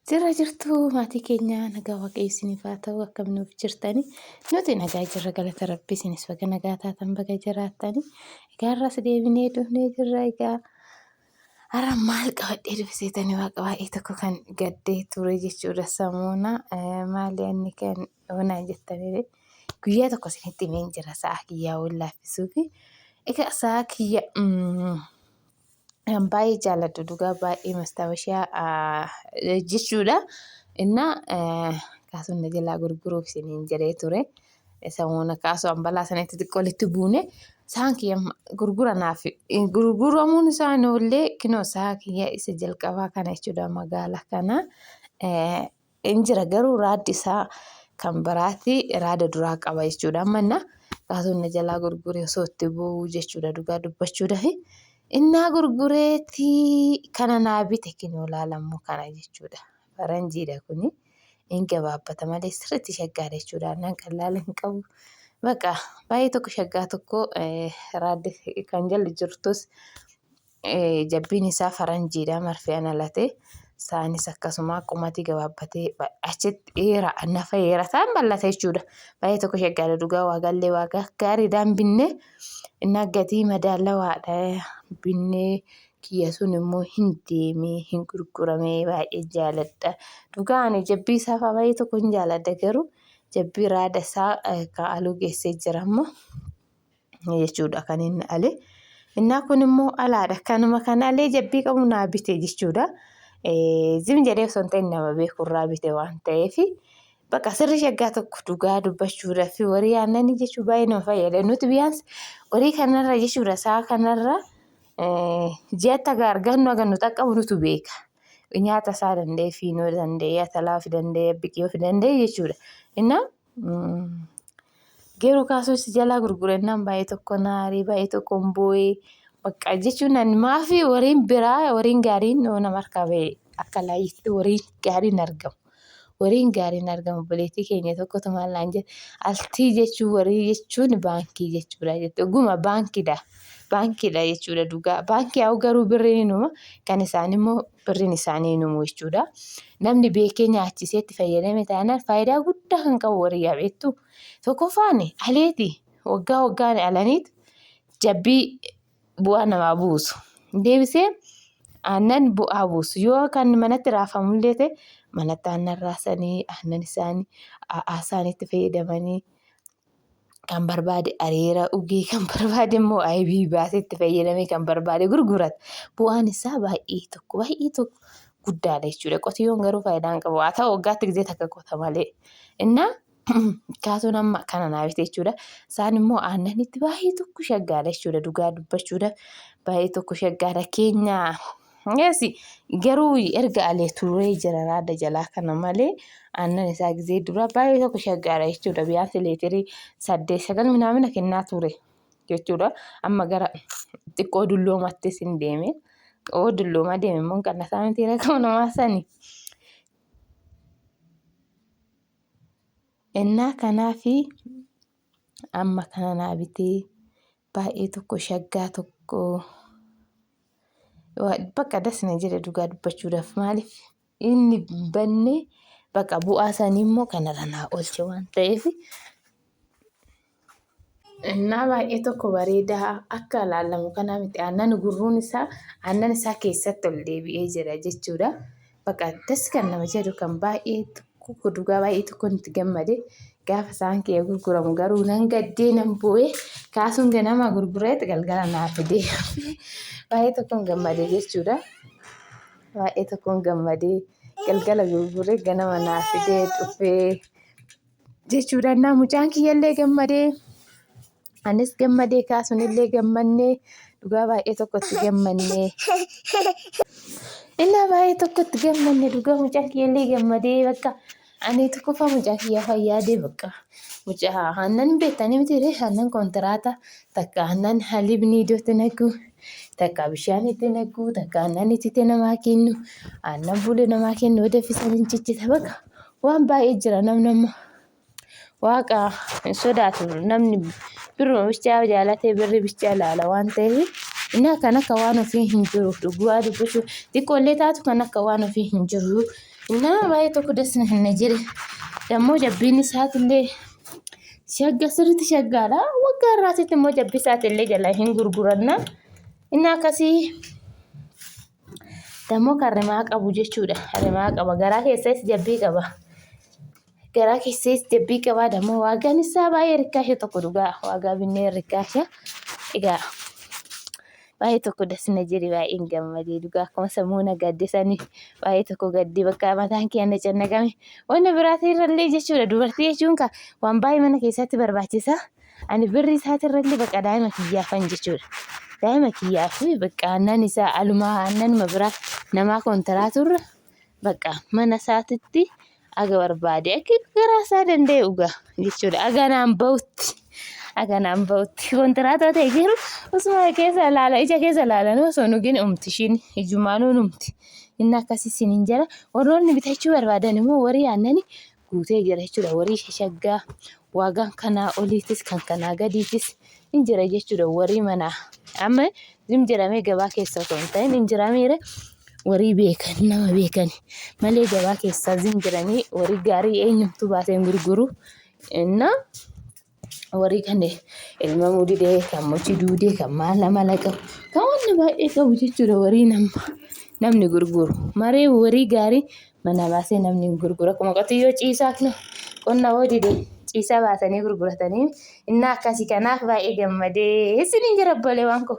Jirra jirtu maatii keenya, nagaa waaqayyo isiniif haa ta'u. Akkam nuuf jirtani? Nuti nagaa jirra, galata rabbi. Isinis baga nagaa taatan, baga jiraattani. Egaa har'as deebinee dhufnee jirra. Egaa har'a maal qabadhee dhufe seetanii? Waaqa baay'ee tokko kan gaddee ture jechuudha. Samuuna maali inni kan onaan jettanii guyyaa tokko isinitti himeen jira, sa'a kiyyaa wal laaffisuufi. Egaa sa'a kiyya kan baay'ee jaalladhu, dhugaa baay'ee mastaawashaa jechuudha. Innaa kaasuun na jalaa gurguruuf isiniin jedhee ture. Samuuna kaasuu ambalaa sanatti xiqqoo walitti buune, sa'aan kiyya gurgura naaf gurguramuun isaa oollee. Kinoo sa'a kiyya isa jalqabaa kana jechuudha, magaala kana. Hin jira garuu raaddi isaa kan biraati, raada duraa qaba jechuudha. Amma innaa kaasuun na jalaa gurgure osoo itti bu'uu jechuudha, dhugaa dubbachuudhaaf. Innaa gurgureetii kana naa bite, kinoo laalammoo kana jechuudha. Faranjiidha kuni. Hin gabaabbata malee sirriitti shaggaadha jechuudha. Aannan qallaala hin qabu. Baqa baay'ee tokko shaggaa tokko, raaddi kan jalli jirtus jabbiin isaa faranjiidha, marfee alate. Isaanis akkasuma qumatii gabaabbatee achitti dheeraa nafa dheerataan bal'ata jechuudha. Baay'ee tokko shaggaadha, dhugaa waaqallee waaqa gaariidhaan binnee, inni gatii madaalawaadha binnee. Kiyya sun immoo hin deemee hin gurguramee. Baay'ee jaaladha. Dhugaa ani jabbii isaa fa'aa baay'ee tokko hin jaaladha, garuu jabbii raada isaa ka'aluu geessee jira ammoo jechuudha kan inni ale. Innaa kun immoo alaadha. Kanuma kan alee jabbii qabu naa bite jechuudha. Zim jedhee osoo hin ta'in nama beekurraa bite waan ta'eef, bakka sirri shaggaa tokko, dhugaa dubbachuudhaaf horii aannanii jechuun baay'ee nama fayyada. Nuti biyyaans horii kanarra jechuudha, sa'a kanarra ji'atti haga argannu, haga nu xaqqabu nutu beeka. Nyaata isaa danda'e, fiinoo danda'e, atalaa of danda'e, biqii of danda'e jechuudha. Innaa garuu kaasuu si jalaa gurgurannaan baay'ee tokko naarii, baay'ee tokko hin boo'ee bakka jechuun, ani maafi horiin biraa, horiin gaariin nama harkaa ba'e akka laayyitti horiin gaariin argamu. Horiin gaariin argamu. Obboleettii keenya tokkotu maal naan jedhe? Altii jechuun horii jechuun baankii jechuudha jette. Dhuguma baankiidha. Baankiidha jechuudha, dhugaa. Baankii haa garuu birriin inuma kan isaan immoo birriin isaanii hinumu jechuudha. Namni beekee nyaachisee itti fayyadame taanaan faayidaa guddaa kan qabu horii yaa beektu. Tokkoffaan aleeti waggaa waggaan alaniit jabbii bu'aa namaa buusu. Deebisee aannan bu'aa buusu. Yoo kan manatti raafamullee ta'e, manatti aannan raasanii, aannan isaanii a'aa isaaniitti fayyadamanii, kan barbaade areera ugee, kan barbaade immoo aybii baasee itti fayyadamee, kan barbaade gurgurata. Bu'aan isaa baay'ee tokko, baay'ee tokko guddaadha jechuudha. Qotiyyoon garuu faayidaa hin qabu. Haa ta'u waggaatti gisee takka qota malee. Innaa kaasuun amma kana naa bite jechuudha. Isaan immoo aannanitti baay'ee tokko shaggaadha jechuudha. Dhugaa dubbachuudhaaf baay'ee tokko shaggaadha keenya. Yes, garuu erga alee turee jira raada jalaa kana malee, aannan isaa gisee dura baay'ee tokko shaggaadha jechuudha. Biyaansi leetirii 8 9 minaamina kennaa ture jechuudha. Amma gara xiqqoo dulloomattis hin deeme. Oo, dulloomaa deeme immoo hin qannasaa miti rakkoo namaa sani. Innaa kanaafi amma kana naa bitee, baay'ee tokko shaggaa tokko, bakka das na jedhe, dhugaa dubbachuudhaaf. Maaliif inni banne, bakka bu'aa isaanii immoo kanarra naa oolche waan ta'eef. Innaa baay'ee tokko bareedaa, akka ilaalamu kanaa miti. Aannan gurruun isaa, aannan isaa keessatti ol deebi'ee jira jechuudha. Bakka das kan nama jedhu, kan baay'ee tokko, dhugaa baay'ee tokko itti gammade. Gaafa isaan kee gurguramu garuu nan gaddee, nan boo'ee. Kaasuun ganama gurgureet galgala naa fidee, baay'ee tokkoon gammade jechuudha. Baay'ee tokkoon gammadee, galgala gurguree ganama naa fidee dhufee jechuudha. Innaa mucaan kiyyallee gammadee, anis gammadee, kaasunillee gammannee, dhugaa baay'ee tokkotti gammannee. Innaa baay'ee tokkotti gammanne, dhugaa mucaan kiyyallee gammadee. Bakka ani tokkoffaa mucaa kiyya fayyaadee, bakka mucaa aannan beektanii miti ree, aannan kontiraata takka, aannan halibni iddootti naqu takka, bishaan itti naqu takka, aannan itti namaa kennu, aannan bulee namaa kennu, yoo danfisan hin ciccita. Bakka waan baay'ee jira. Namni amma waaqa hin sodaatu, namni birruma bichaa jaalatee birri bichaa ilaala waan ta'eef. Innaa kan akka waan ofii hin jiru dhugaa dubbachuu xiqqoollee taatu kan akka waan ofii hin jiru. Innaa baay'ee tokko das na hin jedhe. Dammoo jabbiin isaatillee shagga sirriitti shaggaadha. Waggaa irraatitti immoo jabbii isaatillee jalaa hin gurguranna. Innaa akkasii dammoo kan rimaa qabu jechuudha. Rimaa qaba garaa keessas jabbii qaba. Garaa keessas jabbii qaba dammoo waagaan isaa baay'ee rikkaasha tokko dhugaa waagaa binnee rikkaasha. Egaa baay'ee tokko das na jedhe baay'een gammadee dhugaa akkuma sammuu na gadde sanii baay'ee tokko gadde bakka mataan kiyya na cannaqame. Wanna biraatii irrallee jechuudha dubartii jechuun ka waan baay'ee mana keessatti barbaachisa. Ani birrii isaatirrallee bakka daa'ima kiyyaafan jechuudha. Daa'ima kiyyaaf bakka aannan isaa alumaa aannanuma biraa namaa kontiraaturra bakka mana isaatitti aga barbaade akka garaa isaa danda'e uga jechuudha. Aga naan bahutti aga naan bahutti kontiraatoo ta'e garuu osuma keessa ilaala ija keessa ilaalanii osoo hin dhugin umti ishiin ijumaanuu numti. Inni akkasii isiniin jira. Warroonni bitachuu barbaadan immoo warii aannanii guutee jira jechuudha. Warii shashaggaa waagaan kanaa oliitis kan kanaa gadiitis hin jira jechuudha. Warii manaa amma zim jedhamee gabaa keessa osoo hin ta'in hin jirameere warii beekan nama beekan malee gabaa keessaa zim jedhanii warii gaarii eenyumtuu baasee hin gurguru. Innaa warii kan elmamuu didee kan mochi duudee kan maal amala qabu kan wanni baay'ee qabu jechuudha warii nama namni gurguru maree warii gaarii mana baasee namni hin gurguru akkuma qotiyyoo ciisaa kana qonna hoo dide ciisaa baasanii gurguratanii innaa akkasii kanaaf baay'ee gammadee isiniin jira obboleewwan koo.